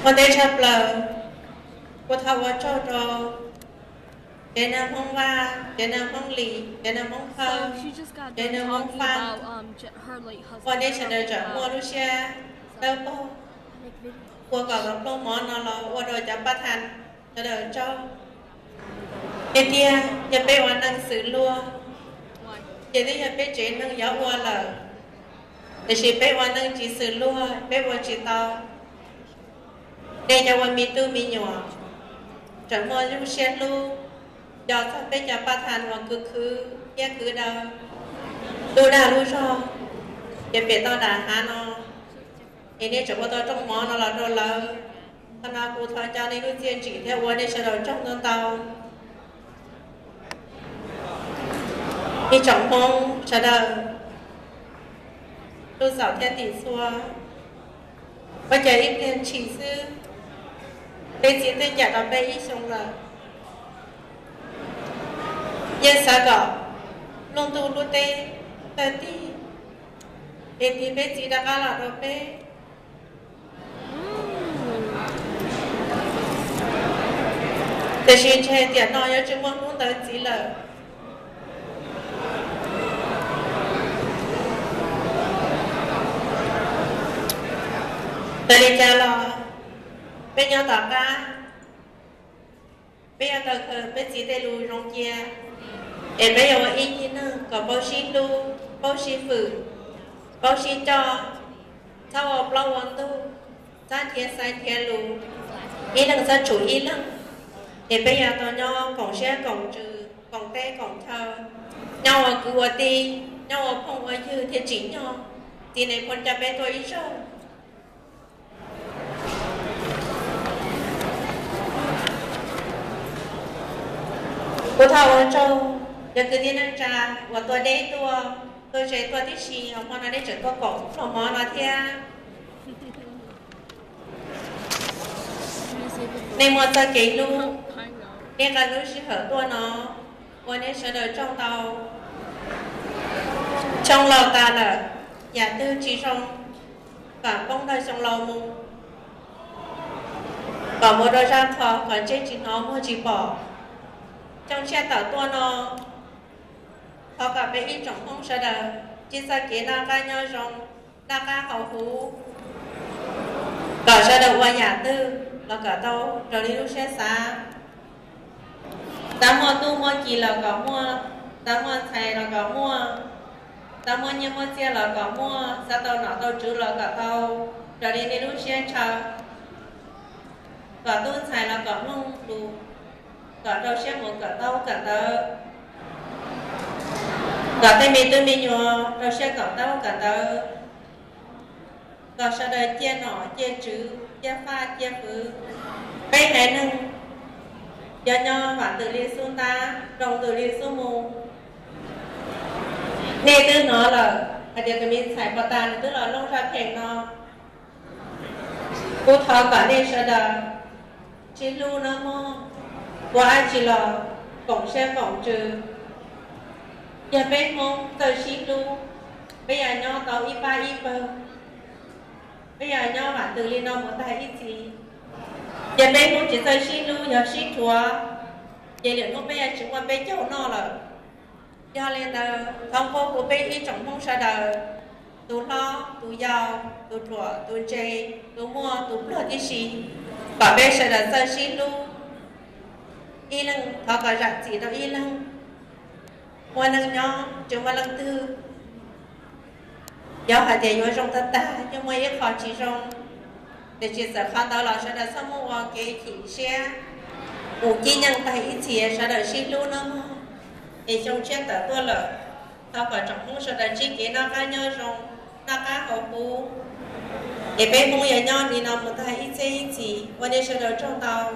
Ua ntej tshaj plaws, kuv thov ua tsaug rau tsev neeg Hmoob Vaj, tsev neeg Hmoob Lis, tsev neeg Hmoob Hawj, tsev neeg Hmoob Faj, ua nej sawv daws tseem muaj lub siab dawb paug ua kom los plooj mov no los ua rau cov paj thas sawv daws tsaug. Tiag tiag, yog peb ua neej xws luag, ces twb yog peb tsev neeg yuav ua lawm, tiam sis peb ua neej tsis xws luag, peb ua tsis tau. Nej cov ua me tub me nyuam, tseem muaj lub siab hlub, nco txog peb cov paj thas uas khwv khwv thiab khwv daws, lub dag lub zog, ces pem tau nram hav no, es nej tseem ua tau rooj mov no los rau lawv. Qhov no kuv thov coj nej lub txiaj ntsim thiab ua nej sawv daws tsaug ntau ntau. Ib tsoom Hmoob sawv daws, tub txawm thiab tim txhua, ua cas ib pliag ntshis xwb, peb txiv twb cam rau peb ib xyoo lawm. Yeej xav kom lub ntuj lub teb tawg tig, es tig peb txiv rov qab los rau peb. Tiam sis ntshe tiam no yuav tsis muaj hnub ntawd ntxiv lawm. Txawm li cas los peb nyob tom qab, peb yuav tau khaws peb txiv tej lus zoo cia, es peb yuav ua ib yig neeg kom paub sib hlub, paub sib fwm, paub sib coj, txhob ua plaub ua ntug, txhob nrhiav xaiv nrhiav lus, ib leeg txhob tshum ib leeg, es peb yuav tau nyob koom siab koom ntsws, koom teb koom chaw, nyob ua kwv ua tij, nyob ua phooj ua ywg thiaj tsim nyog txiv neej phooj coj peb tuaj ib zaug. Kuv thov ua tsaug cov kwv tij neej tsa uas tuaj deb tuaj, tuaj ze tuaj tib si, hmo no nej tseem tuaj koom plooj mov no thiab. Nej muaj txoj kev hlub, nej nqa lub sij hawm tuaj no, ua nej sawv daws tsaug ntau. Xyoo laus tas lawm, yam twg tsis zoo, kom poob rau xyoo laus mus, kom mus rau zaj qho kom ntsej tsis hnov muag tsis pom. Xyoo tshiab tawm tuaj no, thov kom peb ib tsoom Hmoob sawv daws ntsib txoj kev noj qab nyob zoo, noj qab haus huv, kom sawv daws ua yam twg los kom tau raws li lub siab xav. Xav muaj tub muaj ki los kom muaj, xav muaj ntxhais los kom muaj, xav muaj nyiaj muaj txiaj los kom muaj, xav tau nom tau tswv los kom tau raws li nej lub siab ntshaw, kom tub ntxhais los kom mloog lus, kom rau siab mus kawm ntaub kawm ntawv, kom tej me tub me nyuam rau siab kawm ntaub kawm ntawv, kom sawv daws ciaj nom ciaj tswv ciaj faj ciaj fwv. Peb haiv neeg yuav nyob vam twm li xub ntab, zoo twm li xub mu. Nej twb hnov lawm hais tias tus me ntxhais pos tas nws twb los looj zaj pheej no. Kuv thov kom nej sawv daws sib hlub nawb mog, ua dab tsi los koom siab koom ntsws. Yog peb Hmoob txawj sib hlub, peb yuav nyob tau ib pab ib pawg, peb yuav nyob vam twm li no mus tag ib txhis. Yog peb Hmoob tsis txawj sib hlub, yog sib rhuav, ces lwm hnub peb yuav tsis muaj peb caug noj lawm. Yog li ntawd thov nqua hu peb ib tsoom Hmoob sawv daws, tus hlob tus yau, tus ruam tus ntse, tus muaj tus pluag tib si, kom peb sawv daws txawj sib hlub, ib leeg thov kom zam txim rau ib leeg. Muaj neeg nyob tsis muaj leej twg, yog hais tias yuav zoo tag tag yeej muaj ib qho tsis zoo, tiam sis txawm qhov ntawd los sawv daws txhob muab ua kev chim siab, mus cib nyeej tag ib txhis, sawv daws sib hlub nawb mog. Es xyoo tshiab tawm tuaj lawm, thov kom tsoom Hmoob sawv daws ntsib kev noj qab nyob zoo, noj qab haus huv, es peb Hmoob yuav nyob li no mus tag ib txhiab ib txhis. Ua nej sawv daws tsaug ntau.